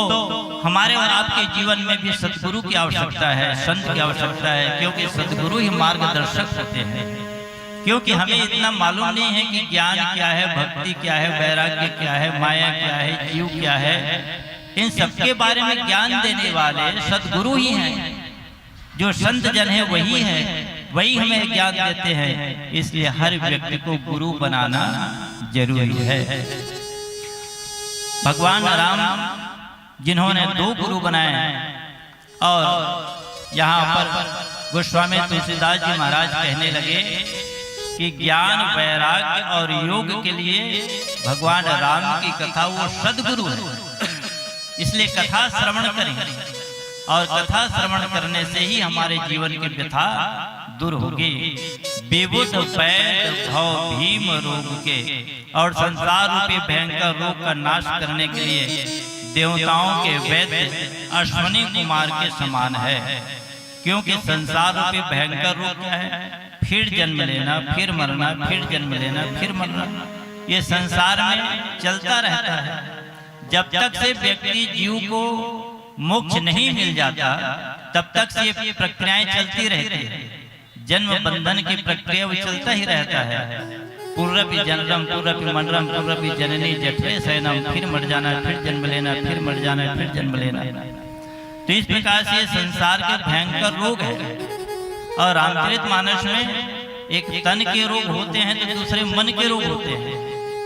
हमारे और आपके जीवन में भी सदगुरु की आवश्यकता है, संत की आवश्यकता है, क्योंकि सदगुरु ही मार्गदर्शक होते हैं। क्योंकि हमें इतना मालूम नहीं है कि ज्ञान क्या है, भक्ति क्या है, वैराग्य क्या है, माया क्या है, जीव क्या है। इन सबके बारे में ज्ञान देने वाले सदगुरु ही हैं। जो संत जन है, वही है, वही हमें ज्ञान देते हैं। इसलिए हर व्यक्ति को गुरु बनाना जरूरी है। भगवान राम जिन्होंने दो गुरु बनाए, और यहाँ पर गोस्वामी तुलसीदास जी महाराज कहने लगे कि ज्ञान, वैराग्य और योग के लिए भगवान राम की कथा वो सदगुरु है। इसलिए कथा श्रवण करें, और कथा श्रवण करने से ही हमारे जीवन की व्यथा दूर होगी। विबुध वैद्य भव भीम रोग के, और संसार रूपी भयंकर रोग का नाश करने के लिए देवताओं के वैद्य अश्विनी कुमार के समान है। क्योंकि संसार रूपी भयंकर रोग क्या है? फिर जन्म लेना, फिर मरना, फिर जन्म लेना, फिर मरना। ये संसार में चलता रहता है। जब तक से व्यक्ति जीव को मोक्ष नहीं मिल जाता, तब तक से ये प्रक्रियाएं चलती रहती है। जन्म बंधन की प्रक्रिया वो चलता ही रहता है। पुनरपि जनरम पुनरपि मरणम पुनरपि जननी जठरे शयनम, फिर मर जाना, फिर जन्म लेना, फिर मर जाना, फिर जन्म लेना। तो इस प्रकार से ये संसार के भयंकर रोग है। और रामचरित मानस में एक तन के रोग होते हैं, तो दूसरे मन के रोग होते हैं,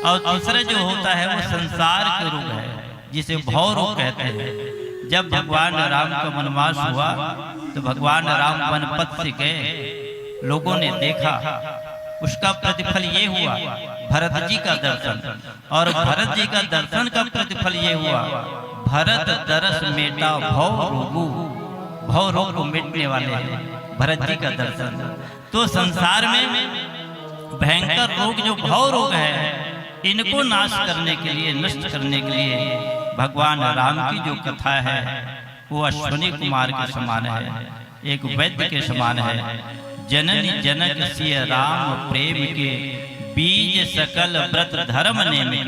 और तीसरा जो होता है वो संसार के रोग है, जिसे भव रोग कहते हैं। जब भगवान राम का वनवास हुआ, तो भगवान राम वन पथ से गए, लोगों ने देखा, उसका प्रतिफल ये हुआ, भरत जी का दर्शन। और भरत जी का दर्शन का प्रतिफल ये हुआ, भरत दरस मेटा भव रोगु, भव रोग को मिटने वाले हैं भरत जी का दर्शन। तो संसार में भयंकर रोग जो भव रोग है, इनको नाश करने के लिए, नष्ट करने के लिए भगवान राम की जो कथा है, वो अश्विनी कुमार के समान है, एक वैद्य के समान है। जननी जनक सिय राम प्रेम के, बीज सकल व्रत धर्म नेम के।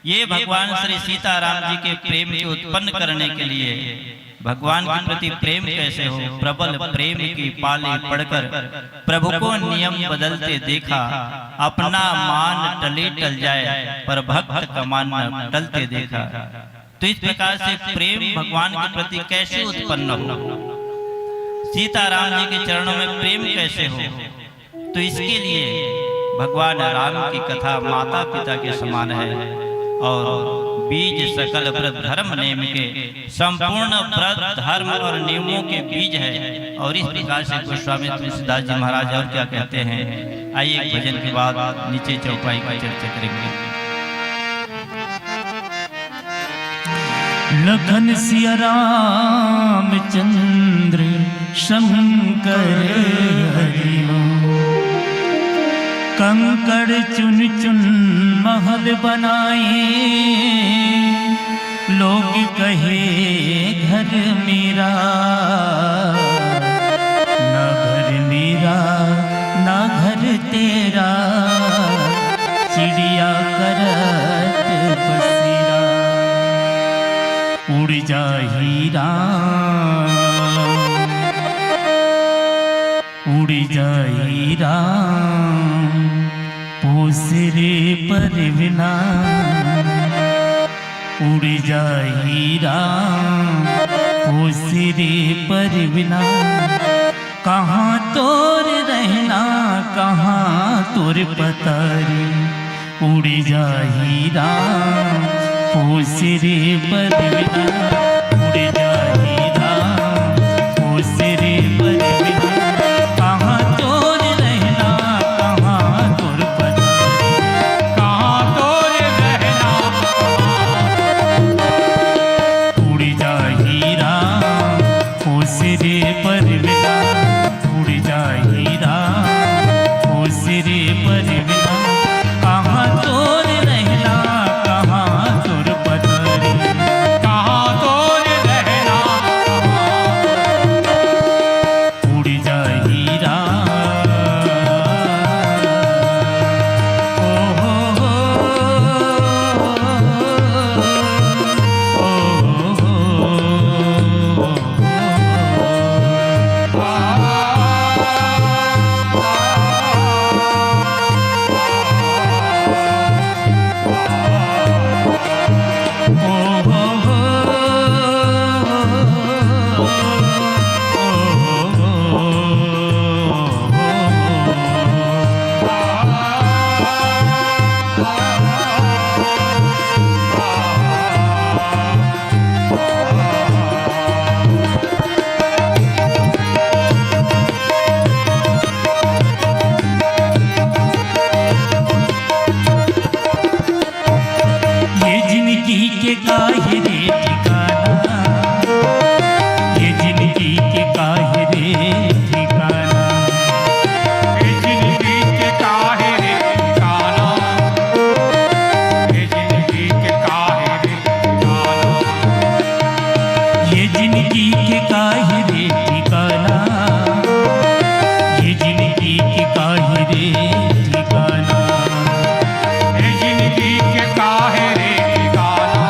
ये भगवान श्री सीताराम जी के प्रेम के उत्पन्न करने के लिए, भगवान के प्रति प्रेम कैसे हो, प्रबल प्रेम की पाली पढ़कर प्रभु को नियम बदलते देखा, अपना मान टले टल जाए, पर भक्त का मान न टलते देखा। तो इस प्रकार से प्रेम भगवान के प्रति कैसे उत्पन्न हो, सीताराम जी के चरणों में प्रेम कैसे हो, तो इसके लिए भगवान राम की कथा माता पिता के समान है। और बीज सकल व्रत धर्म नेम के, संपूर्ण व्रत धर्म और नियमों के बीज है। और इस प्रकार से गोस्वामी तुलसीदास जी महाराज और क्या कहते हैं, आइए एक भजन के बाद नीचे चौपाई की चर्चा करेंगे। लखन सिया रामचंद्र शंकर हरिओ। कंकड़ चुन चुन महल बनाए, लोग कहे घर मेरा। ना घर मेरा, ना घर तेरा, चिड़िया करत बसेरा। उड़ जा हीरा, उड़ जा हीरा, पोस रे परवना। उड़ जा हीरा, पोस रे परवना। कहाँ तोर रहना, कहाँ तोर पतारी। उड़ जा हीरा, पोस रे परवना। उड़ जा हीरा, पोस रे परवना। कहाँ तोर रहना, कहाँ तोर पतारी। कहाँ तोर रहना। उड़ जा हीरा, पोस रे परवना। उड़ जा हीरा, पोस रे परवना। कहाँ तोर रहना, कहाँ तोर पतारी। कहाँ तोर काहे रे ठिकाना, ये जिंदगी के काहे रे ठिकाना। ये जिंदगी के काहे रे ठिकाना,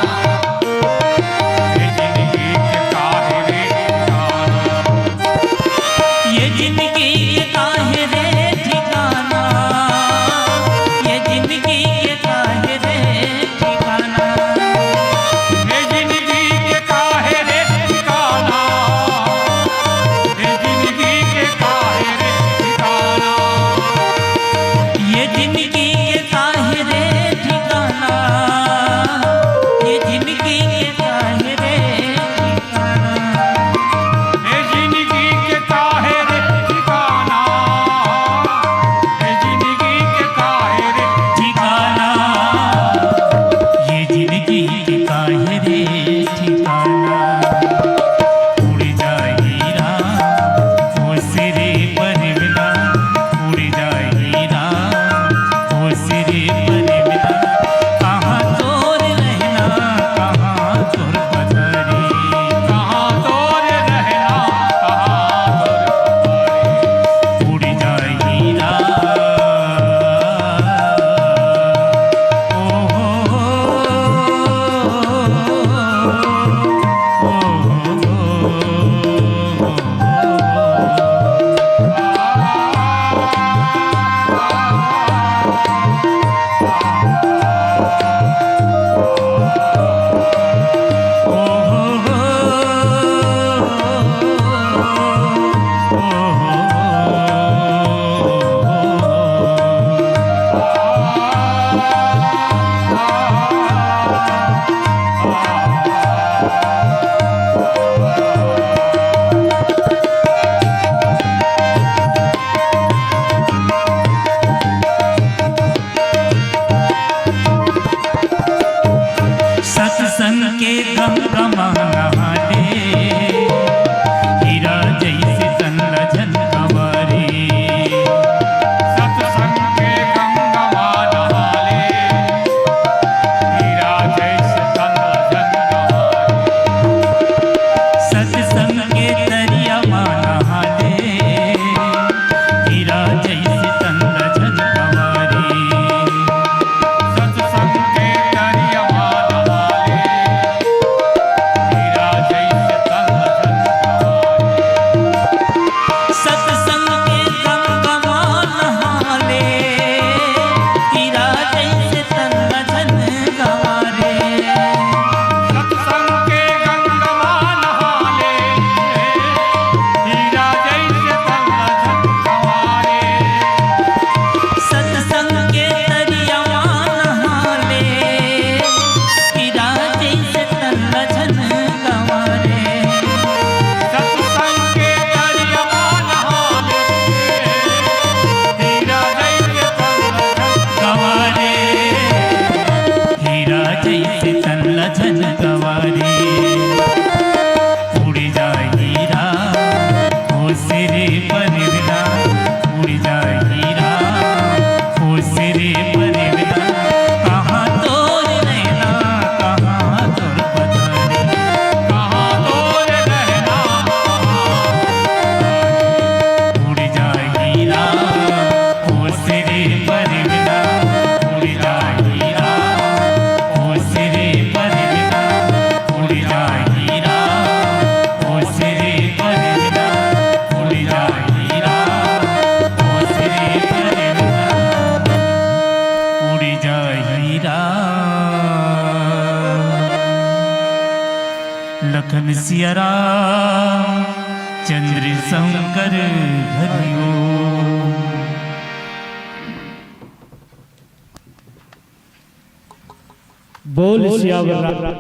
ये जिंदगी के काहे रे ठिकाना। ये जिंदगी के काहे रे ठिकाना, ये जिंदगी के काहे रे ठिकाना। ये जिंदगी के काहे रे ठिकाना, ये जिंदगी के काहे रे ठिकाना। ये जिंदगी के काहे रे ठिकाना, ये जिंदगी के काहे रे ठिकाना। ए जिंदगी के काहे रे ठिकाना, ए जिंदगी के काहे रे ठिकाना। ये जिंदगी के काहे रे ठिकाना। उड़ जाही राम, ओ सिरे परवना, उड़ जाही राम, ओ सिरे परवना। कहाँ तोर रहना, कहाँ तोर पथरी, कहाँ तोर रहना, कहाँ तोर पथरी। उड़ जाही राम। ओ हो, ओ हो, ओ हो। सत्संग के गंगा म नहा ले, हीरा जइसे तन ल झन गंवा रे। सत्संग के गंगा म नहा ले, हीरा जइसे तन ल झन गंवा रे। सत्संग के तरिया म नहा ले, हीरा जइसे तन ल झन गंवा रे। सत्संग के तरिया म नहा ले, हीरा जइसे तन ल झन गंवा रे। सत्संग के गंगा म नहा ले, हीरा जइसे तन ल झन गंवा रे। सत्संग के गंगा म नहा ले, हीरा जइसे तन ल झन गंवा रे। सत्संग के तरिया म नहा ले, हीरा जइसे तन ल झन गंवा रे। सत्संग के तरिया म नहा ले, हीरा जइसे तन ल झन गंवा रे। हीरा जइसे तन ल झन गंवा रे। उड़ जाही राम, ओ सिरे परवना, उड़ जाही राम, ओ सिरे परवना। कहाँ तोर रहना, कहाँ तोर पथरी, कहाँ तोर रहना, कहाँ तोर पथरी। उड़ जाही राम, ओ सिरे परवना, उड़ जाही राम, ओ सिरे परवना, उड़ जाही राम, ओ सिरे परवना, उड़ जाही राम, ओ सिरे परवना, उड़ जाही राम। लखन सिया राम, चंद्र शंकर हरि ओम। बोल सियावर राम।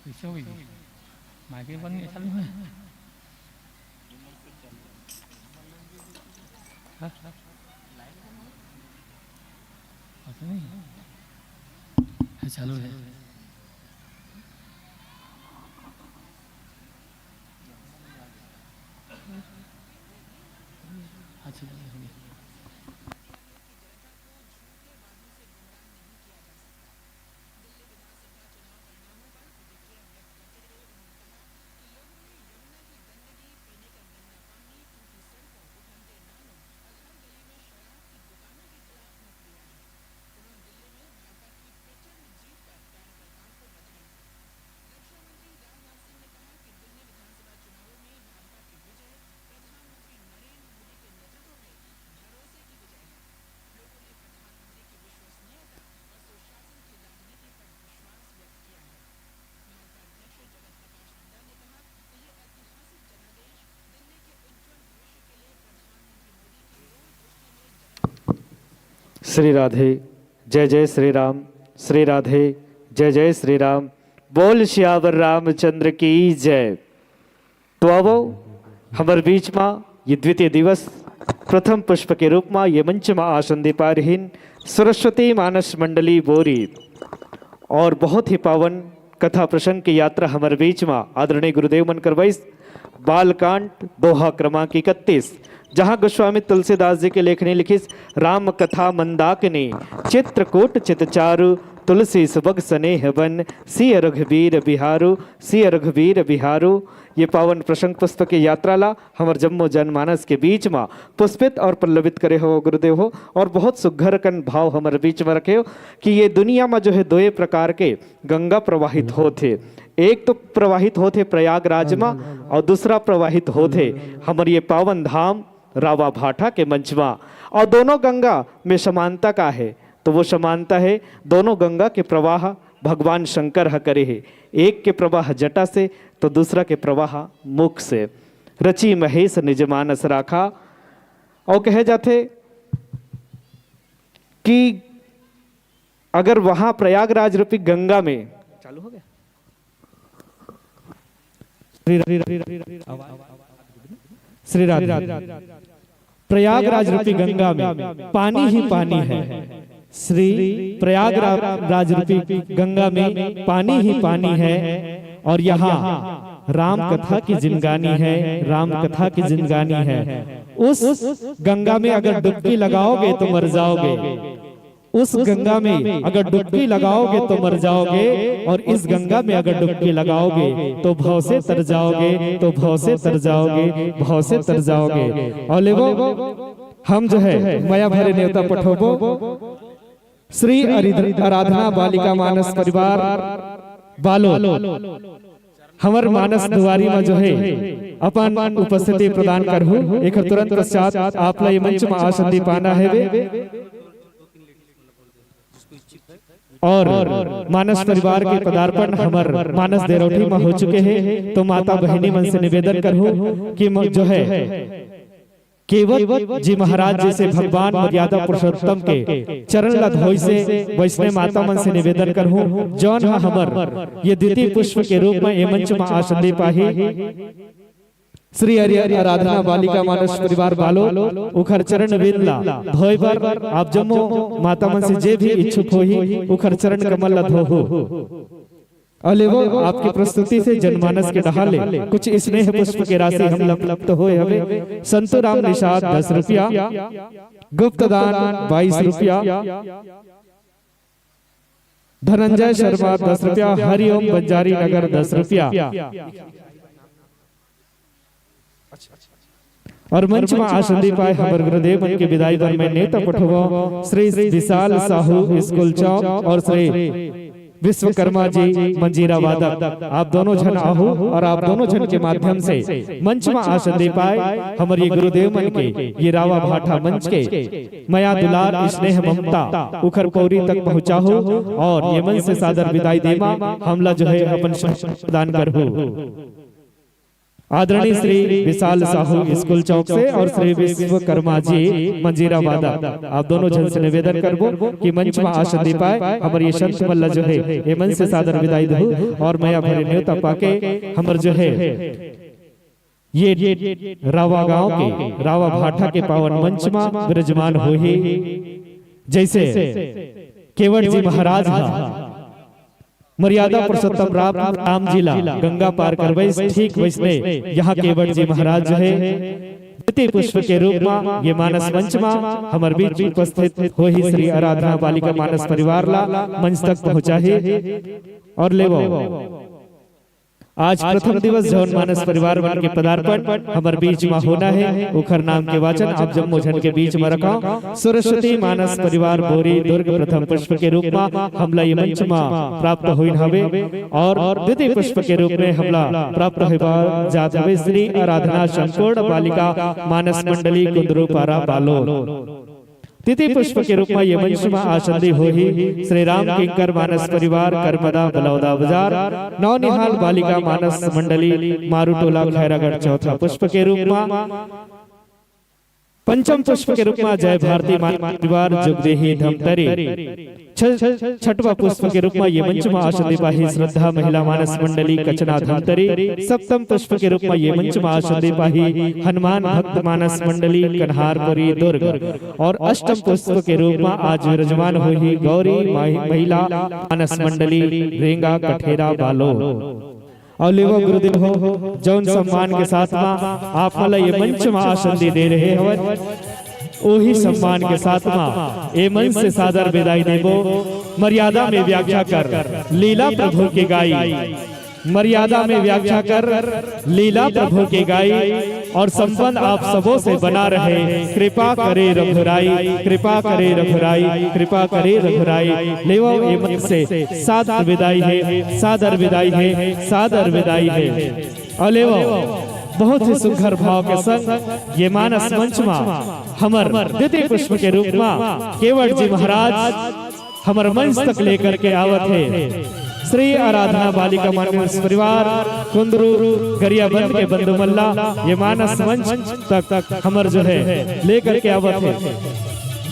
कैसे हो गई? माइक बंद नहीं चालू है। हाँ? ऐसा नहीं है, चालू है। अच्छा, चलिए, हो गया। श्री राधे। जय जय श्री राम। श्री राधे। जय जय श्री राम। बोल सियावर रामचंद्र की जय। तो आवो, हमर बीच मा ये द्वितीय दिवस प्रथम पुष्प के रूप मा ये मंच मा आसन दे पा रहिन सरस्वती मानस मंडली बोरी। और बहुत ही पावन कथा प्रसंग की यात्रा हमर बीच मा आदरणीय गुरुदेव मन करवाइस। बालकांड, दोहा क्रमांक इकतीस, जहाँ गोस्वामी तुलसीदास जी के लेखनी लिखिस, राम कथा मंदाकिनी, चित्रकूट चित चारु, तुलसी सुभग स्नेह बन, सिय रघुबीर बिहारु, सिय रघुबीर बिहारु। ये पावन प्रसंग पुष्प के यात्रा ला हमर जम्मो जनमानस के बीच मा पुष्पित और पल्लवित करे हो गुरुदेव हो, और बहुत सुघर कन भाव हमर बीच मा रखे हो कि ये दुनिया मा जो है दोए प्रकार के गंगा प्रवाहित होथे। एक तो प्रवाहित होथे प्रयागराज मा, और दूसरा प्रवाहित होथे हमर ये पावन धाम रावा भाटा के मंच मा। और दोनों गंगा में समानता का है, तो वो समानता है, दोनों गंगा के प्रवाह भगवान शंकर ह करे हे। एक के प्रवाह जटा से, तो दूसरा के प्रवाह मुख से। रचि महेश निज मानस राखा। और कहे जाथे कि अगर वहां प्रयागराज रूपी गंगा में, चालू हो गया? श्री राधे। प्रयागराज रूपी गंगा में पानी ही पानी है। श्री प्रयागराज रूपी गंगा में पानी ही पानी है। और यहाँ राम कथा की जिंदगानी है, राम कथा की जिंदगानी है। उस गंगा में अगर डुबकी लगाओगे तो मर जाओगे। उस गंगा में अगर डुबकी लगाओगे तो मर जाओगे, और इस गंगा में अगर डुबकी लगाओगे तो भव से तर जाओगे, तो भव से तर जाओगे, भव से तर जाओगे। और लेवो, हम जो है मया भरे नेवता पठोबो। श्री अरिध-, आराधना बालिका मानस परिवार बालोद, हमर मानस दुआरी म जो है अपन उपस्थिति प्रदान करहु। एकर तुरंत पश्चात आप ला ये मंच म आसन दीपाना हेवे। और मानस परिवार के पदार्पण हमर मानस देरौठी म हो चुके हे, तो माता बहिनी मन से निवेदन करहु कि म-, जो है केवट जी महाराज जैसे भगवान मर्यादा पुरुषोत्तम के चरण ला धोई से वैष्णव माता मन से निवेदन करहु, जौन ह हमर ये द्वितीय पुष्प के रूप म ए मंच म आसन ले पाही। श्री हरि आराधना बालिका मानस परिवार बालोद, उखर चरण बिंद ला धोए बर आप जम्मो माता मन से जे भी इच्छुक होही, उखर चरण कमल ला धोहू। अउ लेवो, आपके प्रस्तुति से जनमानस के डहार ले कुछ स्नेह पुष्प के राशि हमला प्राप्त होए हवे। संतोराम निषाद दस रुपया, गुप्तदान बाईस रुपया, धनंजय शर्मा दस रुपया, हरिओम बंजारी नगर दस रुपया। अउ मंच म आसन दे पाए हमर गुरुदेव मन के विदाई बर मैं नेवता पठोवों श्री विशाल साहू स्कूल चौक अउ श्री विश्वकर्मा जी मंजीरा वादक, आप दोनों झन आहू अउ आप दोनों झन के माध्यम से मंच म आसन दे पाए हमर ये गुरुदेव मन के ये रावा भाठा मंच के मया दुलार स्नेह ममता उखर पौरी तक पहुँचाहू अउ ये मंच से सादर विदाई देमा हमला जो है अपन प्रदान करहू। आदरणीय श्री विशाल साहू स्कूल चौक से अउ श्री विश्वकर्मा जी मंजीरा वादक, आप दोनों झन से निवेदन करबो कि मंच म आसन दे पाए हमर ये संत मल्ला जो है ये मंच से सादर विदाई दहू अउ मया भरे नेवता पाके हमर जो है ये रावा गांव के रावा भाठा के पावन मंच म विराजमान होही। जैसे केवट जी महाराज ह मर्यादा पुरुषोत्तम राम, राम जी ला गंगा पार करवइस, ठीक वइसने यहाँ केवट जी महाराज जो है द्वितीय पुष्प के रूप म ये मानस मंच म हमर बीच उपस्थित होही श्री आराधना बालिका मानस परिवार ला मंच तक पहुँचाही। अउ लेवो, आज प्रथम दिवस जौन मानस परिवार मन के पदार्पण हमर बीच म होना है, ओखर नाम के वाचन आप जम्मो झन के बीच म रखव। सरस्वती मानस परिवार बोरी दुर्ग प्रथम पुष्प के रूप म हमला ये मंच म प्राप्त होइन हवे अउ द्वितीय पुष्प के रूप में हमला प्राप्त होय बर जात हवे श्री आराधना संपूर्ण बालिका मानस मंडली कुंदरू पारा बालोद। तृतीय पुष्प के रूप म ये मंच म आसन दे होही श्री राम किंकर मानस परिवार करमदा बलौदा बाजार, नौनिहाल बालिका मानस मंडली मारू टोला खैरागढ़ चौथा पुष्प के रूप म। पंचम पुष्प के रूप म जय भारती मानस परिवार जुगदेही धमतरी। छ-, छठवा पुष्प के रूप म ये मंच म आसन दे पाही श्रद्धा महिला मानस मंडली कचना धमतरी। सप्तम पुष्प के रूप म ये मंच म आसन दे पाही हनुमान भक्त मानस मंडली कन्हारपुरी दुर्ग। अउ अष्टम पुष्प के रूप म आज विराजमान होही गौरी माही-, महिला मानस मंडली रेंगा कठेरा बालोद। अउ लेवो गुरुदेव हो, जौन सम्मान के साथ म आप मन ल ये मंच म आसन दे, दे रहे हवन, ओही सम्मान के साथ म ये मंच से सादर विदाई देबो। मर्यादा में व्याख्या कर लीला प्रभु के गाई, मर्यादा में व्याख्या कर लीला प्रभु के गाई, अउ संबंध आप सबो से बना रहे। कृपा करे रघुराई, कृपा करे रघुराई, कृपा करे रघुराई। लेवो ये मंच से सादर विदाई हे, सादर विदाई हे, सादर विदाई हे। अउ लेवो, बहुत ही सुघर भाव के संग ये मानस मंच म हमर द्वितीय पुष्प के रूप म केवट जी महाराज हमर मंच तक लेकर के आवत हे। श्री आराधना बालिका मानस परिवार कुंदरू गरियाबंद के बंधु मन ला ये मानस मंच तक, तक हमर जो है लेकर के आवत हे।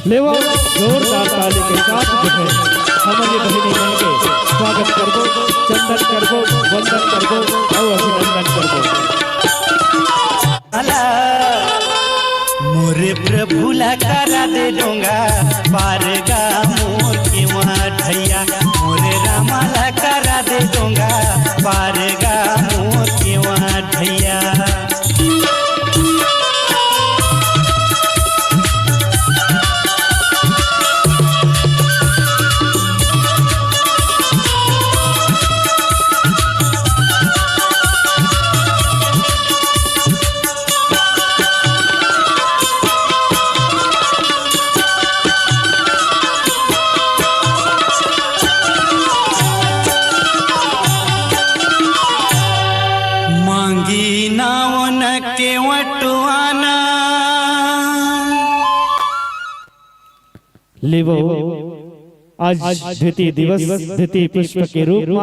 लेवो, जोरदार ताली के साथ जो है हमर ये बहिनी मन के स्वागत करबो, चंदन करबो, वंदन करबो अउ अभिनंदन करबो। मोरे प्रभु ला करा दे डोंगा पार गा मोर केवा ढैया, मोरे रामा ला करा दे डोंगा पार गा मोर केवा ढैया। मांगी नाव न केवटवाना। लेवो, आज द्वितीय दिवस, द्वितीय पुष्प के रूप म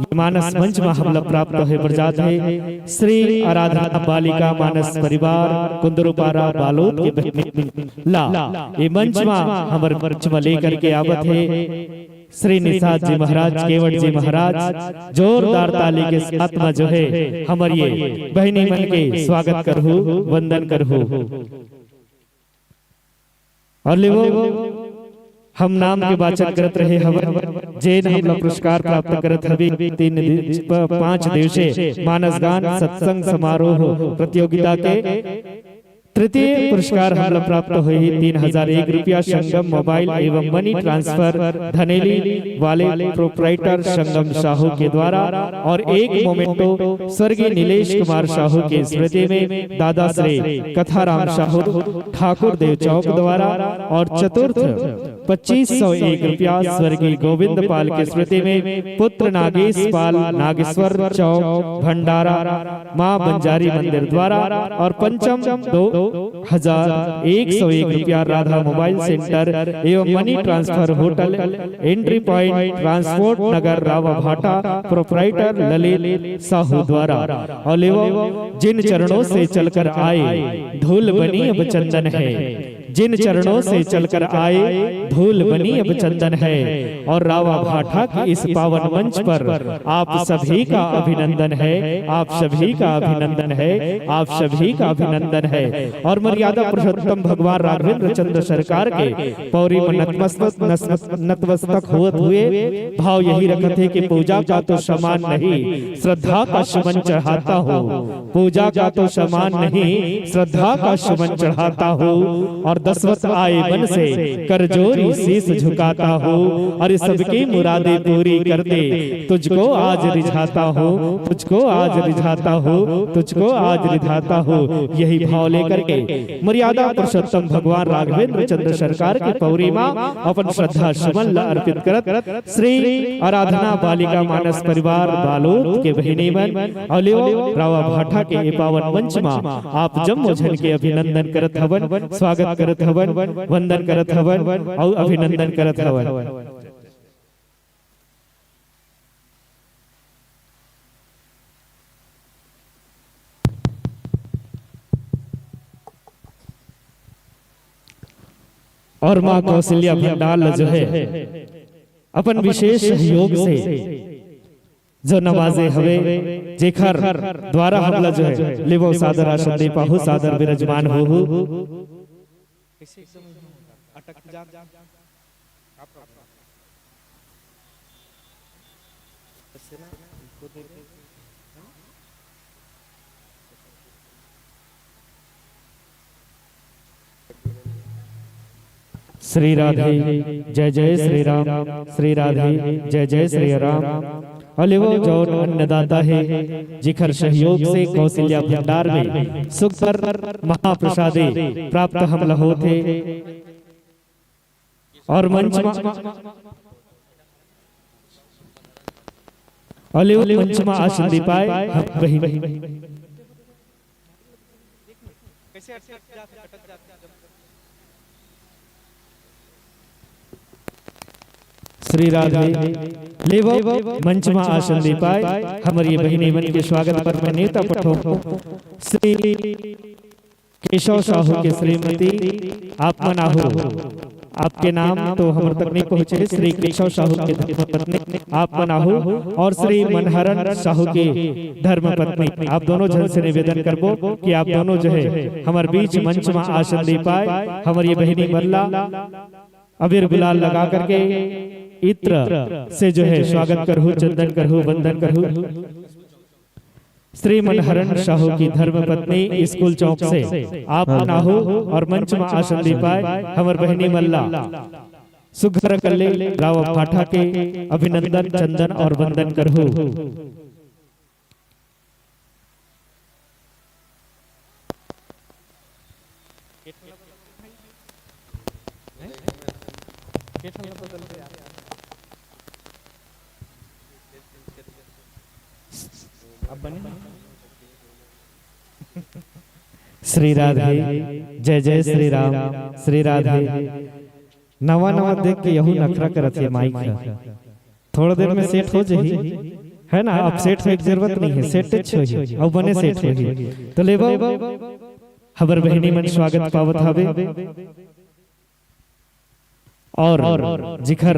ये मानस मंच म हमला प्राप्त होय बर जात हे। श्री आराधना बालिका मानस परिवार कुंदरूपारा बालोद के बहिनी ला ये मंच म हमर मंच म लेकर के आवत हे श्री निषाद जी महाराज, केवट जी महाराज। जोरदार ताली के साथ म जो है हमर ये बहिनी मन के स्वागत करहू, वंदन करहू। अउ लेवो, हम नाम के वाचन करत रहे हवन, जेन हमला पुरस्कार प्राप्त करत हवे तीन दि-, प-, पाँच दिवसीय मानस गान सत्संग समारोह प्रतियोगिता के। तृतीय पुरस्कार हमला प्राप्त होही तीन हजार एक रुपया संगम मोबाइल एवं मनी ट्रांसफर धनेली वाले प्रोप्राइटर संगम साहू के द्वारा और एक मोमेंटो स्वर्गीय नीलेश कुमार साहू के स्मृति में दादा श्री कथाराम साहू ठाकुर देव चौक द्वारा और चतुर्थ पच्चीस सौ एक रुपया स्वर्गीय गोविंद पाल के स्मृति में पुत्र नागेश पाल नागेश्वर चौक भंडारा मां बंजारी मंदिर द्वारा और पंचम दो हजार एक सौ एक रुपया राधा मोबाइल सेंटर एवं money transfer hotel entry point transport नगर रावा भाटा प्रोप्राइटर ललित साहू द्वारा और लेवो जिन चरणों से चलकर आए धूल बनी अब चंदन है। जिन चरणों से चलकर आए धूल बनी अब चंदन है। और रावा भाटा के इस पावन मंच पर आप सभी का अभिनंदन है। आप सभी का अभिनंदन है। आप सभी का अभिनंदन है। और मर्यादा पुरुषोत्तम भगवान राघवेंद्र चंद्र सरकार के पौरी में नतमस्तक नतमस्तक होत हुए भाव यही रखत हे कि पूजा का तो समान नहीं श्रद्धा का सुमन चढ़ाता हूँ। पूजा का तो समान नहीं श्रद्धा का सुमन चढ़ाता हूँ। और दसवत आए मन से कर जोरी शीश झुकाता हूँ। और सबकी मुरादें पूरी कर दे तुझको आज रिझाता हूँ। तुझको आज रिझाता हूँ। तुझको आज रिझाता हूँ। यही भाव लेकर के मर्यादा पुरुषोत्तम भगवान राघवेंद्र चंद्र सरकार के पौरी मा अपन श्रद्धा सुमन ला अर्पित करत श्री आराधना बालिका मानस परिवार बालोद के बहिनी मन अउ लेवो रावा भाटा के ए पावन मंच मा आप जम्मो झन के अभिनंदन करत हवन, स्वागत करत हवन, वंदन करत हवन अउ अभिनंदन करत हवन। और माँ कौशल्या भंडार ल जो है अपन विशेष सहयोग से जो नवाजे हवे, जेखर द्वारा हमला जो है लेवो सादर आसन दे पाहू, सादर विराजमान होहू। श्री राधे, जय जय श्री राम। श्री राधे, जय जय श्री राम। अउ लेवो जौन अन्नदाता हे, जिखर सहयोग से कौशल्या भंडार में सुखकर महाप्रसादे प्राप्त हमला होत हे। और मंच मा, अउ लेवो मंच मा आसन दे पाए हम बहिन। श्री राधे। लेवो मंच मा आसन दे पाए हमर ये बहिनी मन के स्वागत पर मैं नेवता पठो श्री केशव साहू के श्रीमती, आप मन आहू, आपके नाम तो हमर तक नहीं पहुँचे, श्री केशव साहू के धर्मपत्नी, आप मन आहू, और श्री मनहरन साहू के धर्मपत्नी, आप दोनों झन से निवेदन करबो कि आप दोनों जो है हमर बीच मंच मा आसन दे पाए, हमर ये बहिनी मन ला अबीर गुलाल लगा करके इत्र से जो है स्वागत करहू, चंदन करहू, वंदन करहू। श्री मनहरन साहू की धर्मपत्नी स्कूल चौक से आप मन आहू और मंच मा आसन दे पाए हमर बहिनी मन ला सुघर कल्ले रावा भाटा के अभिनंदन, चंदन और वंदन करहू। श्री राधे, जय जय श्री राम। श्री राधे। नवा नवा देख के यहू नखरा करत हे माइक ह। थोड़ा देर में सेट हो जाही, है ना? अब सेट होए के जरूरत नहीं है, सेट टच होही, अब बने सेट होही। तो लेबो, हमर बहिनी मन स्वागत पावत हवे। और जिखर